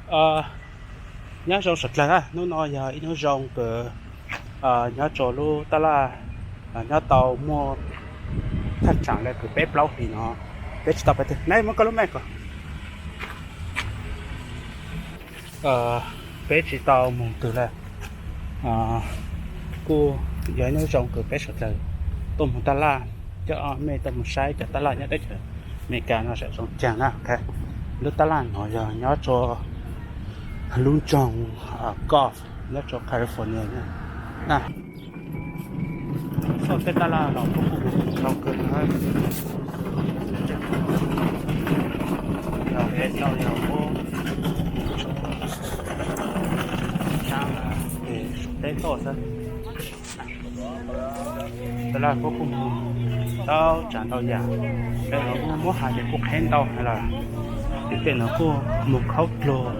Nyob zoo sawv dlawg na, hnub no yog ib hnub zoo kws nyob rua lub taj laj nyob tau muaj thaj tsam le kws peb plaub hlis no, peb tsis tau pais twg. Neb muab koj lub mej ko. Peb tsis tau moog twg le. Kuj yog ib hnub zoo kws peb sawv dlawg tuaj moog taj laj, coj mej tuaj moog saib cov taj laj nyob teb chaws Amelikas no saib zoo caag na. Lub taj laj no yog nyob rua lub nroog Golf nyob rua California na. Txoj kev taj laj los kuj zoo kawg. Yog peb tau yog ub, teb toj xwb. Taj laj kuj kuj moog ntau tsav ntau yam, tej no kuj muab has ces kuj qheb ntau lawm. Ces tej no kuj moog khaub dluag.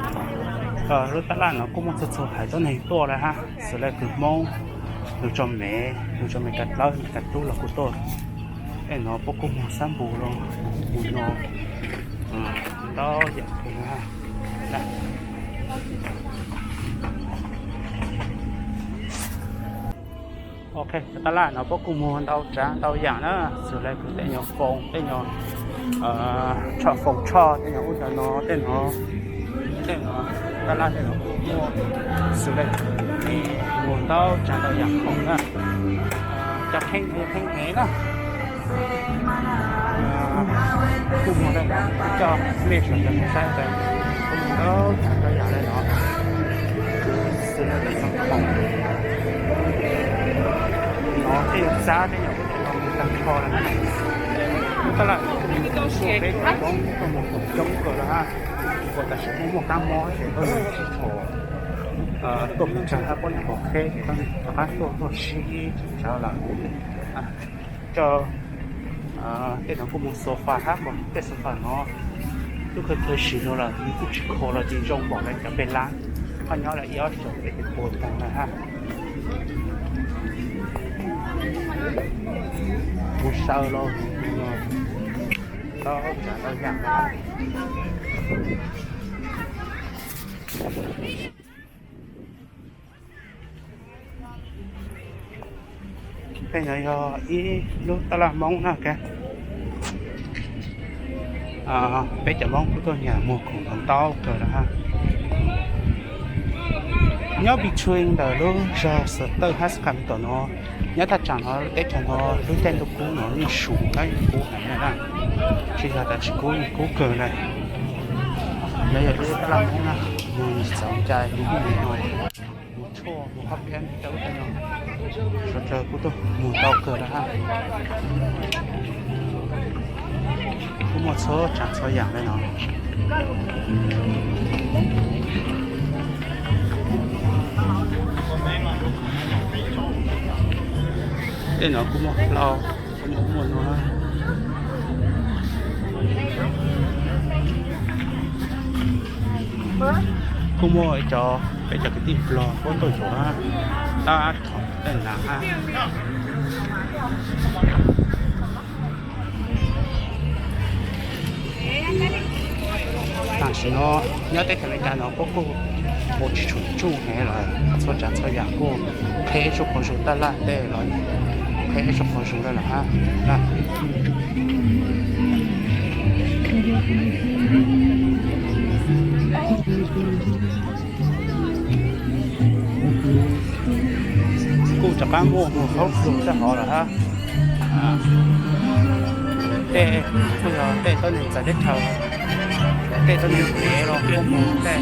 Lub taj laj no kuj muaj txhua txhua haiv tuab neeg tuaj lawm hab, xws le kws Hmoob, nug tso Mev, nug tso Amelikas dlawb, Amelikas dub los kuj tuaj. Tej no puab kuj moog xab npus los moog no ntau yam kawg. Ok, taj laj no puab kuj muag ntau tsav ntau yam na, xws le kws tej nyuag foos, tej nyuag tshoj foos tshoj, tej nyuag ub cov no, tej no, tej no, taj laj tej no kuj muaj, xws le kws muag ntau tsav ntau yam khoom na. Cov kheej no yog kheej heev na. Kuj muag le no, coj mej sawv daws mus saib tas, kuj muag ntau tsav ntau yam le no. Xws le tej nyuag khoom no, tej nyuag xab, tej nyuag ub cov no kuj tag nrho lawm. Taj laj peb cov Hmoob tuaj mus khoom coob kawg lawm hab. Ua tam sim no muaj kab mob ces koj tsis tshua tuaj mus tsawg hab, puab nyuam qhuav qheb ces koj rov qab tuaj tuaj sib tsawg lawm. Coj tej no kuj muag sofa hab, tej sofa no tub kawg kawg sim no lawm nws kuj tsis kho los ces zoo npaum le cov peg lab, koj nyob lawm ib ob xyoos peb ces puas tag lawm hab. Mus saw los ntau tsav ntau yam. Tej no yog ib lub taj laj Hmoob na. Peb cov Hmoob kuj tuaj nyiam muag khoom ntau ntau kawg lawm hab. Nyob between ntawm lub zog Xav Tawj hab Sacramento no, nyob thaj tsam no teb chaws no lub caij ntuj kub no yeej su tab yeej kub heev na, tsis yog tas tsis kub, yeej kub kawg na. No yog lub taj laj Hmoob na, mus txaus cai mus ib mus no, mus tshuaj mus hab phiab cov ub cov no, sawv daws kuj tuaj mus ntau kawg lawm hab. Kuj muaj txhua tsav txhua yam le no. Tej no kuj muaj hlau, kuj muaj muaj no. Kuj muaj cov, peb cov kwv tij Nplog puab tuaj yuav tab tom tej na hab. Tam sim no nyob teb chaws Amelikas no puab kuj ua tsis tshua tsuj heev lawm, txhua tsav txhua yam kuj qheb tsuj quas zus, taj laj tej los qheb tsuj quas zus lawm hab. Kuj rov qab muaj mus khaub dluag sab hov lawm hab. Tej kuj yog tej tuab neeg txawv teb chaws, tej tuab neeg pem los kuj mus tej.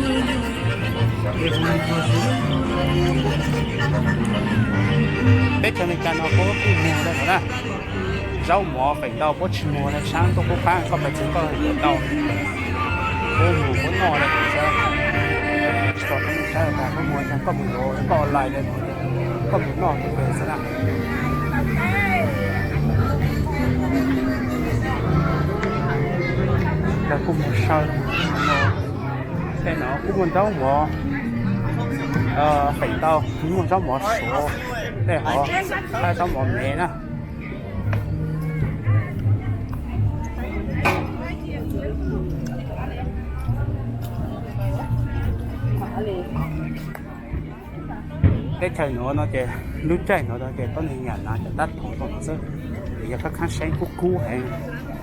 Peb cov Amelikas no puab kuj mus le no na. Zaub mov feem ntau puab tsis muag le, tshaab tuaj qub qab koj pais txug koj yuav tau, puab mus puab noj le xwb. Tsis tau tau saib tas koj muag tas koj mus yuav koj online le, koj mus noj xwb na. Kuj mus saw no, tej no kuj muaj zaub mov feem ntau, muaj zaub mov suav, tej hov, hab zaub mov mev na. Teb chaws nuav no ces lub caij nuav no ces tuab neeg nyam nav cov tab thov tau no xwb, vim yog khab khab seeb kub kub heev.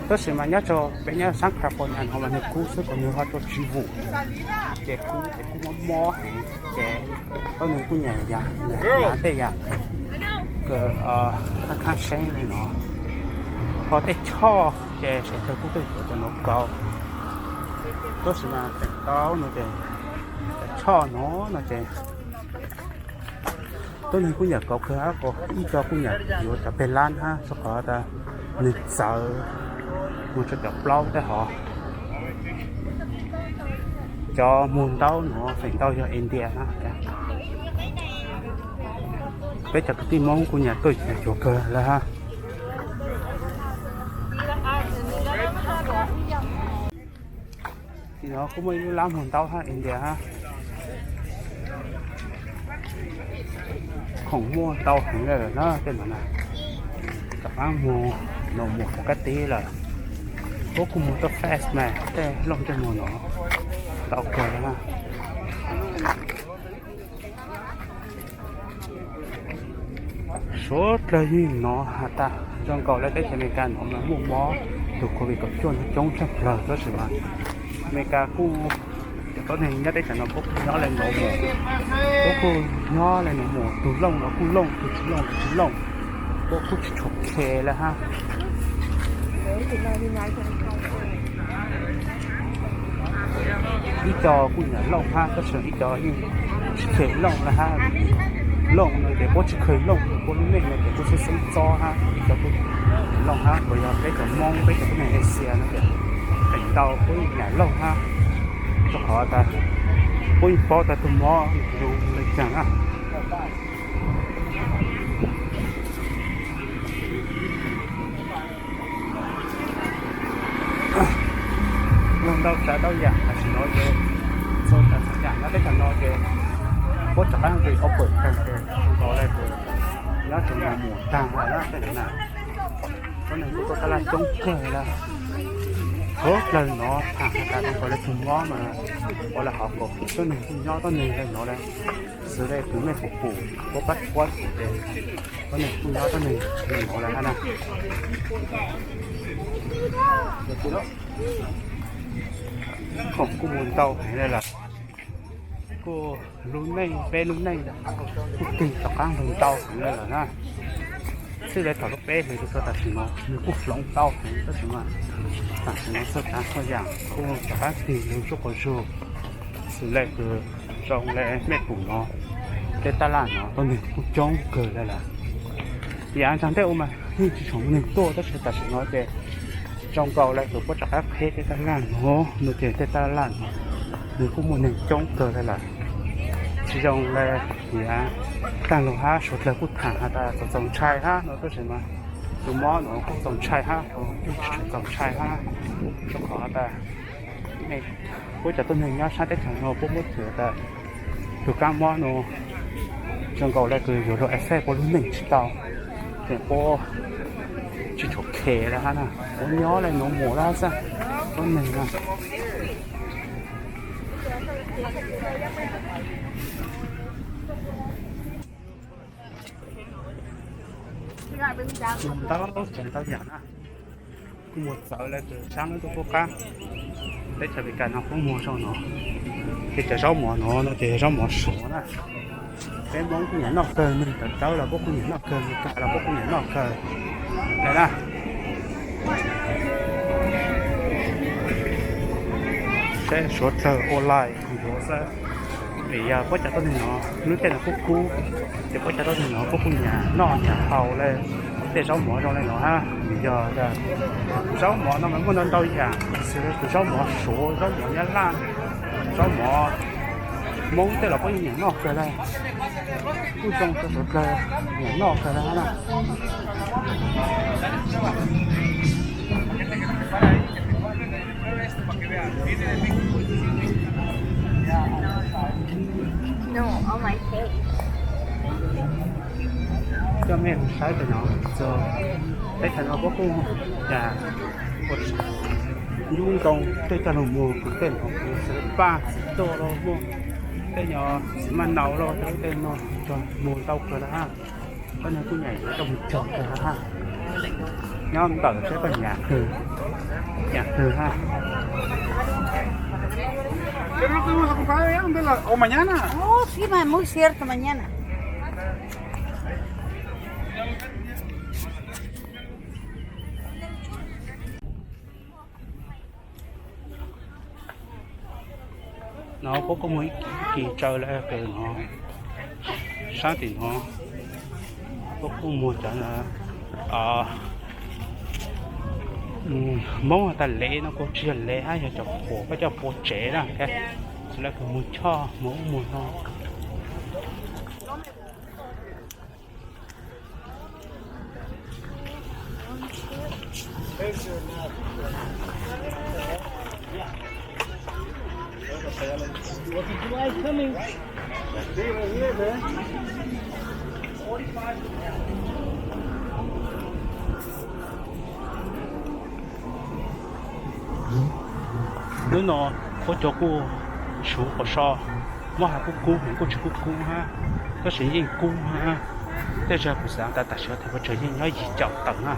Tab sis mas nyob rau peb nyob sab California no mas nwg kub xwb, kuas nwg ho rua tsis vum, ces kub ces kub mob mob heev, ces tuab neeg kuj nyam yam, nyam tej yam khab khab seeb li no. Ho tej choj ces sawv daws kuj tuaj yuav cov nuav kauv, tab sis mas feem ntau no ces cov choj no no ces tuab neeg kuj nyam kauv kawg hab, ib co kuj nyam yuav cov peg lab hab, rua qhov tas nwg txawv mus rua cov plaub tej hov. Cov muag ntaub nuav feem ntau yog India na. Peb cov kwv tij Moob kuj nyam tuaj yuav kawg le hab. Tim no kuj muaj ib lub lab muag ntaub hab India hab. Khoom muaj ntau heev le lawm na tej no na. Rov qaab muag nuav muag rov qab tib lawm. Puab kuj muag tuaj fest mas tej looj tej muag no ntau kawg le na. Suav dlawg yeej nov has tas zoo nkaus le teb chaws Amelikas no mas muaj mob tug COVID kaum cuaj no coob tshaj plawg, tab sis mas Amelikas kuj, cov tuab neeg nyob teb chaws no puab kuj nyob le nuav mus, puab kuj nyob le nuav mus, tug looj los kuj looj, tug tsis looj los tsis looj, puab kuj tsis tshua khe le hab. Ib co kuj nyam looj hab, tab sis ib co yeej tsis khe looj le hab. Looj no ces puab tsis kheev looj, puab lub neej no ces kuj xeeb xeeb txob hab, ib co kuj nyam looj hab, puas yog peb cov Moob, peb cov tuab neeg Asia no ces feem ntau puab yeej nyam looj hab, rua qhov tas puab yeej paub tas tug mob zoo le caag na. Lug ntau tsav ntau yaam tam sim no ces txhua tsav txhua yaam nyob teb chaws no ces puab rov qaab reopen taag ces zoo nkaus le kuj nyob tseem mus taag lawm na tej no na. Tuab neeg kuj tuaj taj laj coob kawg le. Suav dlawg no thaam has tas zoo nkaus le tug mob mas ua le hov kom tuab neeg kuj nyob tuab neeg le no le. Xws le tus mej pum pum puab pab puab ces tuab neeg kuj nyob tuab neeg le no le hab na. Khoom kuj muaj ntau heev le lawm. Kuj lub neej, peb lub neej kuj tig rov qaab lug ntau heev le lawm na. Txij le thaum lub peb hlis rua txug tam sim no nws kuj hloov ntau heev tab sis mas tam sim no txhua tsav txhua yaam kuj rov qaab tig lug zuj quas zug. Xws le kws zoo le mej pum no, tej taj laj no tuab neeg kuj coob kawg le lawm. Yaam ntsaag ntej ua mas yeej tsis tshua muaj neeg tuaj tab sis tam sim no ces zoo nkaus le kws puab rov qaab qheb tej taj laj no, no ces tej taj laj no nws kuj muaj neeg coob kawg le lawm. Tsis zoo le yaam taag lug hab suav dlawg kuj thaam has tas txaus txaus ntshai hab no tab sis mas tus mob no kuj txaus ntshai hab, tsis tshua txaus ntshai hab, rua qhov tas puab cov tuab neeg nyob sab teb chaws no puab muab txwv tas tug kaab mob no zoo nkaus le kws yuav lug affect puab lub neej tsis tau, ces puab tsis tshua khe le hab na, puab nyob le nuav mus le hab xwb, tuab neeg na. Ntau tsav ntau yaam na, kuj muag txawv le kws saab lub ntuj qub qab. Teb chaws Amelikas no puab muag zoo no, ces cov zaub mov no no ces zaub mov suav na. Peb Moob kuj nyam noj kawg, neeg tawv tawv los puab kuj nyam noj kawg, Amelikas los puab kuj nyam noj kawg le na. Saib suav dlawg ua laij yuav xwb. Vim yog puab cov tuab neeg no lub caij no kub kub, ces puab cov tuab neeg no puab kuj nyam noj nyam haus le tej zaub mov zoo le no hab. Vim yog zaub mov no mas muaj ntau ntau yaam, xws le tus zaub mov suav, zaub mov nyab laj, zaub mov Moob tej los puab yeej nyam noj kawg le. Kuj zoo rua suav dlawg nyam noj kawg le hab na. Coj mej saib tes no, teb chaws no puab kuj nyam ua nyub ntoo tej coj lug muag, kuv tej no kuv xav paj txim tuaj los muaj, Tej no txiv maj nau los tej no cog muag ntau kawg lawm hab. Koj no kuj nyam yuav coj mus cog kawg hab. Nyob ntawm seb koj nyam hwj, nyam hwj hab. Oh, sí, ma, muy cierto, mañana. No puab kuj muag ib kis tsaws lawm kawg no. Sab tim no puab kuj muag cov Hmoob has tas lev no kuj tsis yog lev hab, yog cov phuam koj coj pua tsev na. Lawv kuj muag choj muag ub muag no. Hnub no puab cov kuj suv quas so, muab has kuj kub, kuj tsis kub kub hab, tab sis yeej kub hab. Tej zag kuv xav tas tam sim no tes puas tsawg yeej nyob yim caum tawm na.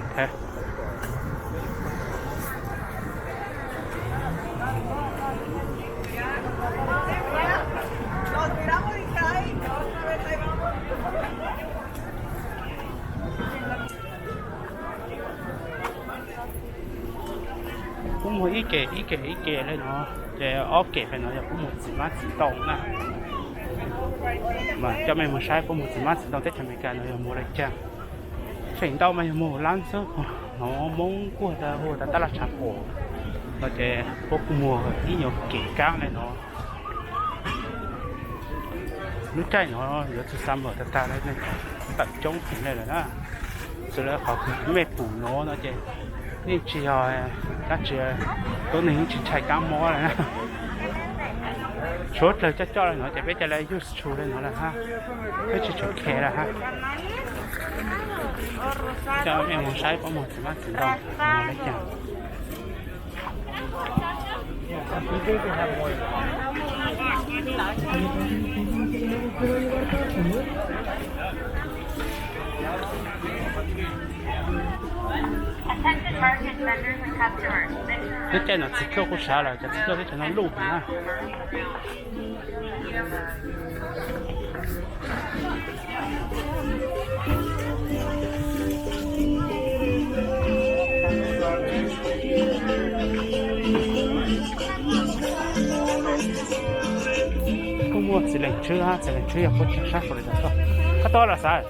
Kuj muag ib ke ib ke ib ke le no, ces ob ke pem no yog kuj muag txiv hmab txiv ntoo na. Mas coj mej moog saib puab muag txiv hmab txiv ntoo teb chaws Amelikas no yog muag le caag. Feem ntau mas yog muag lab xwb, hnov Moob kuj hu tas tab laj tshav puam no ces puab kuj muag ib nyuag kev kaab le no. Lub caij no yuav txug summer tag tag lawm, neeg tawm coob heev le lawm na. Txug le qhov mej pum nuav no ces yeej tsis yog dab tsi, tuab neeg yeej tsis ntshai kaab mob le na. Suav dlawg coj coj le no ces peb ca le use tshu le no lawm hab, peb tsis tshua care lawm hab. Coj mej moog saib puab muag txiv hmab txiv ntoo muag le caag. Lub caij no txiv tluj kuj sav lawm, cov txiv tluj teb chaws no luj heev na. Kuj muaj txiv leem tswb hab, txiv leem tswb yog puab tseem sab fam li tas tuaj. Koj tuaj los xav?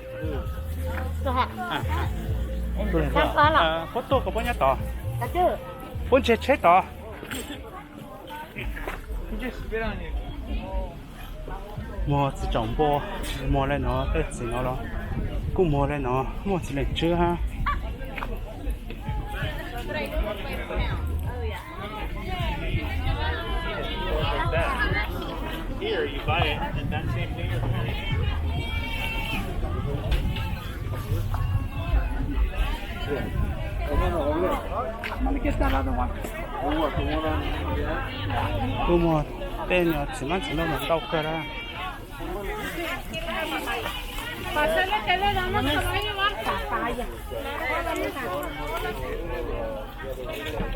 Puab tuaj koj puab nyob tod? Puab ntsiag tsheb tod. Muag txiv tsaum npua, muag le no, tej txiv no los kuj muag le no, muaj txiv leem tswb hab. Kuj muag tej no txiv hmab txiv ntoo mas ntau kawg lawm.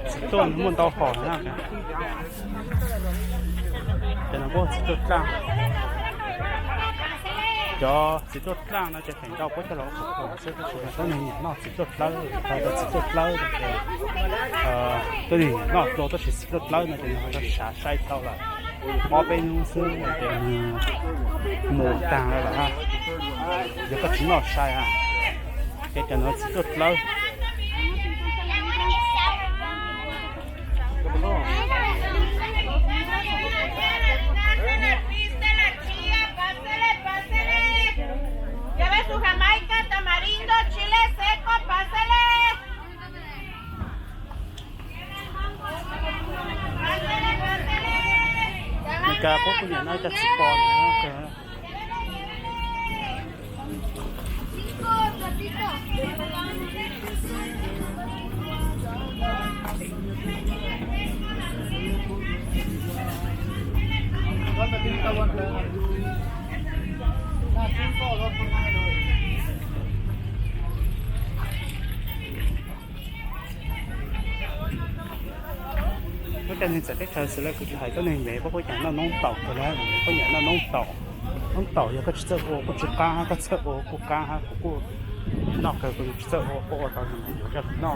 Txiv tuaj muaj ntau hom na. Cov no puab txiv tuaj dlaaj. Cov txiv tuaj dlaaj no ces feem ntau puab coj los ua qhov xwb, tab sis tuab neeg nyiam noj txiv tuaj dlawb, tau cov txiv tuaj dlawb, tuab neeg nyiam noj dlua tab sis txiv tuaj dlawb no ces nws ho tau sav sai tau lawm. Ob peb hnub xwb ces nws mus taag lawm hab. Yog koj tsis noj sai hab, ces cov no txiv tuaj dlawb. Meskas puab kuj nyiam noj cov txiv pos no. Coj neeg txawv teb chaws xws li kuv tsis hais tuab neeg Mev, puab nyam noj noob taum kawg li, puab nyam noj noob taum. Noob taum yog koj tsis txawj ua kuj tsis qab, koj txawj ua kuj qab, kuv kuj noj kawg, kuv tsis txawj ua, puab ua tau yuav rau kuv noj.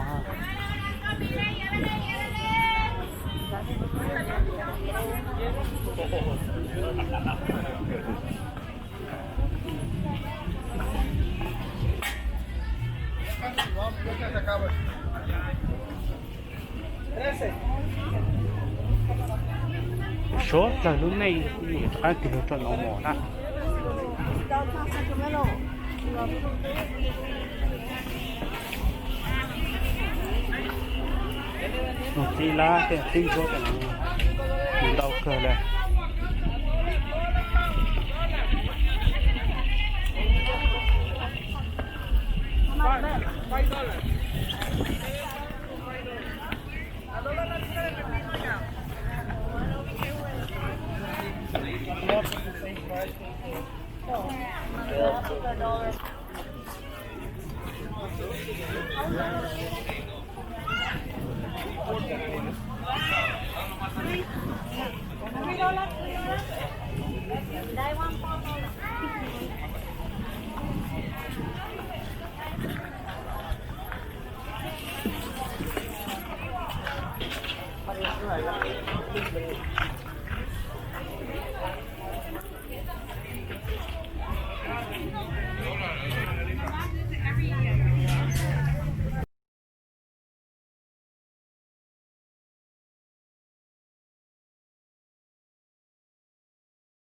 Suav dlawg lub neej rov qab tig lug rau nov mos na. Tib lab tej tib ntsuab ntau kawg li.